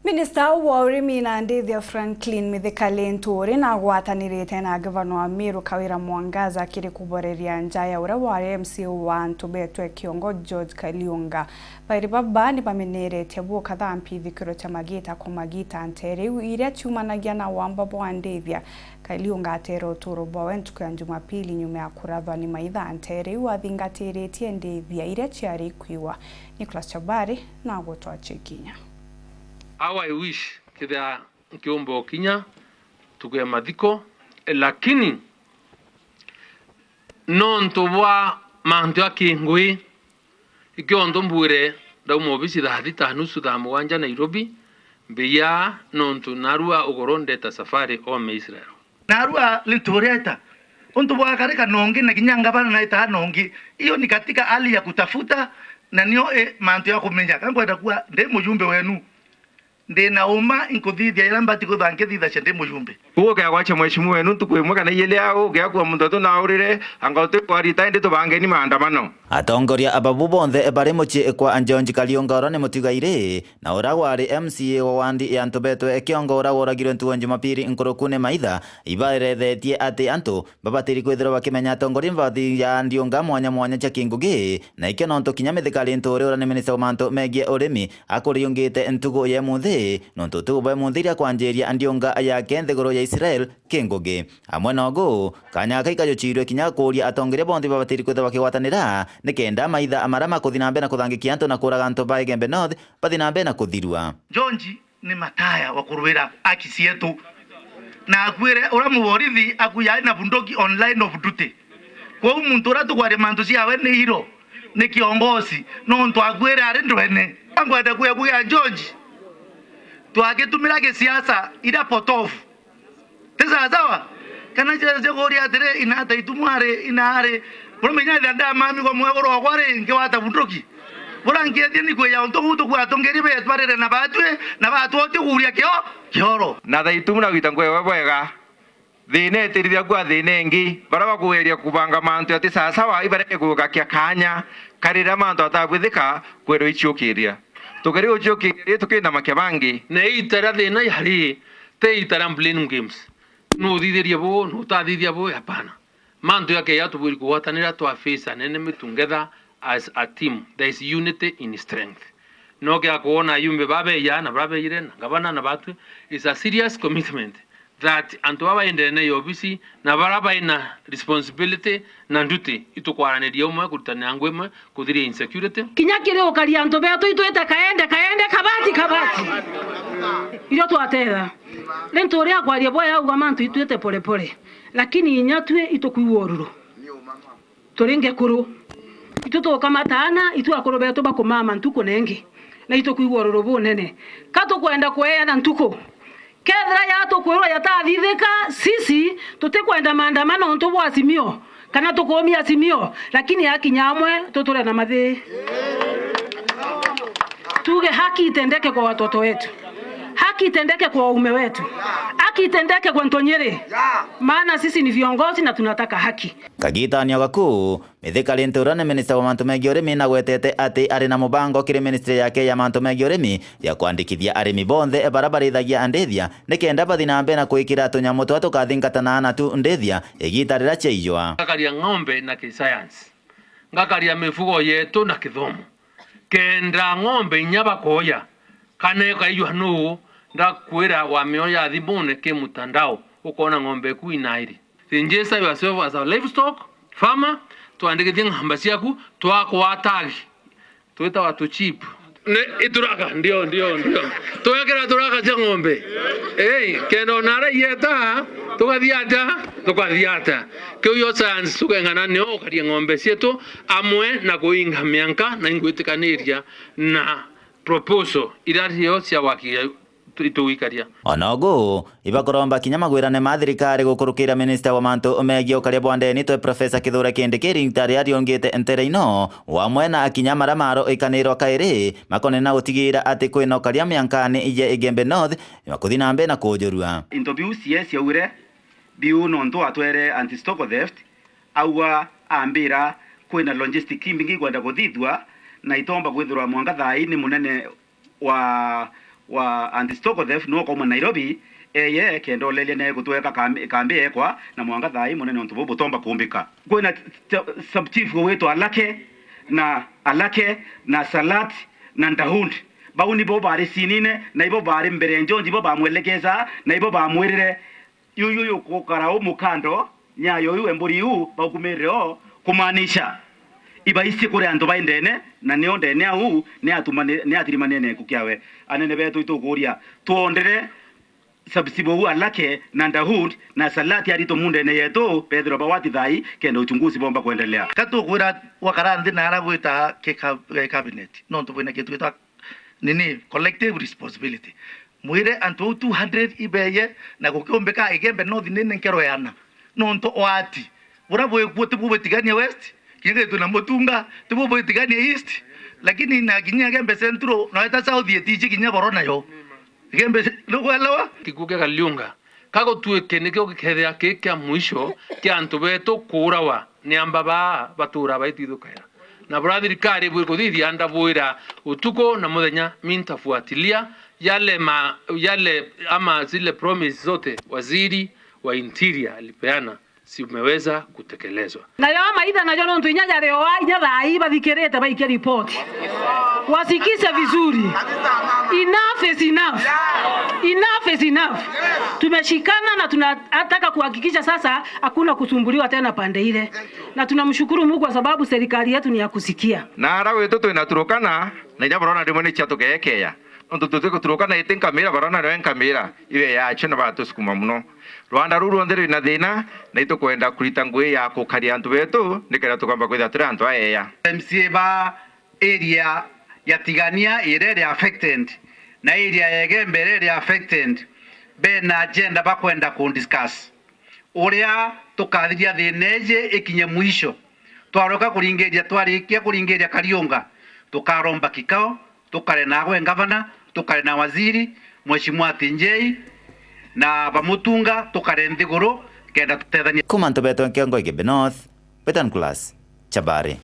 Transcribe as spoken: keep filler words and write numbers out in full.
Minista wa urimi na ndithia Franklin Mithika Linturi nagwatanirite na ngavana wa Meru Kawira Mwangaza kiri kuboreria nja ya uria wari M C A wa antu betwe kiongo George Kaliunga. Bairi baba ni bameneretie bukathambi ithikiro cia magita kwa magita ntere iu iria ciumanagia na wamba bwa ndithia. Kaliunga atere uturo bwawe ntuku ya Jumapili nyuma ya kurathwa ni maitha ntere iu athingatiritie ndithia iria ciari ikwiwa. Nicholas Chabari nagutwachikinya. How I wish kethira nkiumba ukinya ntuku ya mathiko, lakini nontu bwa mantu ja kingui, ikio ntu mbwire ndauma obisi thaa thita nusu, thaa mugwanja Nairobi, mbiya nontu narua ugoro ndeta safari ome Israel. Narua ntureta untu bwa karika nongi na kinya ngavana naitaga nongi. Iyo ni katika hali ya kutafuta, na nio i mantu ya kumenya. Ka nkwenda kuwa ndi mujumbe wenu. Ndi na uma inkuthithia ira mbati kwithwa nkithithacia ndi mujumbe. Uu ukea gwacha mheshimiwa wenu ntuku imwe kana iili au, ukea kuwa muntu atu naurire, anga uti kwarita indi tubangeni maandamano. Atongoria ababu bonthe bari mucii kwa George Kaliunga uria ni mutigairi, na uria wari M C A wa wandi ya antu betwe Kiongo uria woragirwe ntuku ya Jumapili nkuruku ni maitha, ibaerethetie ati antu babatiri kwithirwa bakimenya atongoria bathi ya ndiunga mwanya mwanya cia kingugi, na ikio nontu kinya Mithika Linturi uria ni minista wa mantu megie urimi akuriungite ntuku ya imunthi, nontu utuku bwa imunthi iria kwanjiria ndiunga yake nthiguru ya Israel kingugi. Amwe nogu, kanya gaka ikajuchirwe kinya kuuria atongoria bonthe babatiri kwithirwa bakigwatanira, nikenda maitha maria makuthi na mbere na kuthangikia antu na kuraga antu ba Igembe North bathi na mbere na kuthirua. George ni mataya wa kurwira haki cietu. Na akwire uria muborithi akuya ari na bunduki on line of duty. Kwou muntu uria tukwaria mantu ciawe ni hero, ni kiongozi, nontu akwire ari ndwene. Angwenda kuya kugia George, twagitumira gisiasa iria potofu. Ti sawa sawa? Kana cia, cia kuuria atiri, ina ata itu mwari, ina ari. Murume inya ithia ndamami kwa mweguru wakwa ri, nkiwata bunduki. Bura nkiethie ni kwija untu guu tukwatongerie betwarire na batwi, na batwoti kuuria kio, kioro. Na thaa itu muragwita nkwewe bwega. Thina itirithia kwa thina ingi. Baria bakugeria kubanga mantu ati sawa sawa, ibareke kugakia kanya karira mantu atabwithika kwerwa ichiukiria. Tukiri uchiukiria ri tukinamakia bangi. Na iita ria thina yari, ti iita ria blame games. Nuthithirie bu, nutathithia bu, hapana. Mantu jakeja tubwiri kugwatanira twa face an enemy together as a team. There is unity in strength. No kia kuona ayumbe babeja na babeire na gavana na batwi is a serious commitment that antu baba baendene ya obisi na bara baina responsibility na nduti itukwaraniria umwe kurutanira ngu imwe kuthiria insecurity. Kinya kiri ukaria antu betu itwite kaende, kaende, kabati, kabati. Irio twatetha. Rintu uria akwaria bwaya auga mantu itwite pole pole. Lakini inya twi itukwigua ururu. Turi ngekuru. Itu tukamataana, itu akuru betu bakumama ntuku nengi. Na itukwigua ururu bunene. Ka tukwenda kweana ntuku. Kethira yatukwirwa yatathithika, sisi tutikwenda maandamano untu bwa Azimio, kana tukumia Azimio, lakini yakinya amwe tuture na mathi. Tuge haki itendeke kwa watoto wetu. Haki itendeke kwa waume wetu. Haki itendeke kwa Ntonyere. Maana sisi ni viongozi na tunataka haki. Kagitanio gaku, Mithika Linturi uria ni minista wa mantu megie urimi nagwetete ati ari na mubango kiri ministry yake ya mantu megie urimi ya kwandikithia arimi bonthe baria barithagia ndithia, nikenda bathi na mbere na kwikira tunyamu turia tukathingatana na tu ndithia igita riria ciaijwa. Ngakaria ng'ombe na kisayansi, ngakaria mifugo yetu na kithomo, kenda ng'ombe inya bakoya kana ikaijwa nuu, ndakwira wamioya thimune ki mutandao, ukona ng'ombe eku inairi. Register yourself as a livestock farmer, twandikithie ng'ombe ciaku, twakwa tag, twitawa tu chip. Ni ituraka, ndio, ndio, ndio. Twekira turaka cia ng'ombe. Ei, kenda ona ara ieta, tukathia atia? Tukathia atia? Kiu yo science tukeng'ana nio ukaria ng'ombe cietu amwe na kuinga mianka na ingwitikaniria na proposal iria rio cia wakiria itugwikaria. Ona ugu, ibakuromba kinya magwirane ma thirikari gukurukira minista wa mantu megie ukaria bwa ndeni twe Professor Kithure Kindiki riita riria riongite ntere ino, wamwe na akinya maria maroikanirwa kairi makonena gutigira ati kwina ukaria miankani ya Igembe North makuthi na mbere na kujurua. Into biu C S augire biu nontu atwere anti stock theft, auga ambira kwina logistic imbingi ikwenda kuthithua na itomba kwithirwa mwanka thaa ii ni munene wa, wa anti-stock theft niwe ukauma Nairobi, eye kenda uleria nae gutweka kambi, kambi yekwa, na mwanka thaa ii munene untu buu butomba kumbika. Kwina t-, t-, sub chief ugwitwa Alake, na Alake, na Salat, na Ndahund. Bau nibo bari sinine, na ibo bari mbere ya Njonji, ibo bamwelekeza, na ibo bamwirire, yuyu yukukara u mukando, nyayo iu, emburi iu, baukumirire o, kumaanisha, ibaisi kuri antu bai ndene, na nio ndene au, ni atumani-, ni atirimanene nkuki yawe. Anene betu itukuria, twondere sub chief uu Alake na Ndahund na Salati arito mu ndene yetu, bethirwa bawati thai, kenda uchunguzi bomba kuendelea. Ka tukwira gwakara nthi na ara gwita ki ka-, ki cabinet, nontu bwina kintu gitwa nini, collective responsibility. Mwire antu au two hundred ibeye na gukiumbika Igembe North nini nkero yana. Nontu oati bura bwikuo tibu bwitigania West, kinya gitu na Mutunga, tibu bwitigania East, lakini na kinya Igembe Central, na weta South itiji kinya boro nayo. Igembe, nukwelewa? Gikuo kia Kariunga, ka gutuike nikio gikethira ki kia mwisho kia antu betu kuurawa ni amba baa batuura baitwithukaira. Na bura thirikari bwikuthithia, ndabwira utuku na muthenya, mi ntafuatilia yale ma-, yale ama zile promise zote waziri wa interior alipeana zimeweza kutekelezwa. Nayo amaitha nayo nontu inya jari oa, inya thaa ii bathikirite baikia report. Wasikise vizuri. Enough is enough. Enough is enough. Tumeshikana na tunataka kuhakikisha sasa hakuna kusumbuliwa tena pande ile. Na tunamshukuru Mungu kwa sababu serikali yetu ni ya kusikia. Na ara gwitu twina Turukana, na inya barona rimwe ni cia tugeekeya. Nontu tutiguturuka na iti nkamira, barona nawe nkamira, iwe yacio na batusukuma muno. Rwanda ruu rwonthe rwina thina, na itukwenda kurita ngugi ya kukaria antu betu, nikenda tukamba kwithira turi antu aeya. M C A ba area ya Tigania iria iri affected, na area ya Igembe iria iri affected, bena agenda bakwenda ku discuss uria tukathiria thina iji ikinye mwisho. Twaroka kuringiria, twarikia kuringiria Kariunga, tukaromba kikao, tukare nagwe ngavana, tukare na waziri, Mheshimiwa Tinjei, na bamutunga, tukare nthiguru, kenda tutethanie. Kuma ntu betwe Nkengo Igembe North, Betan Class, Chabari.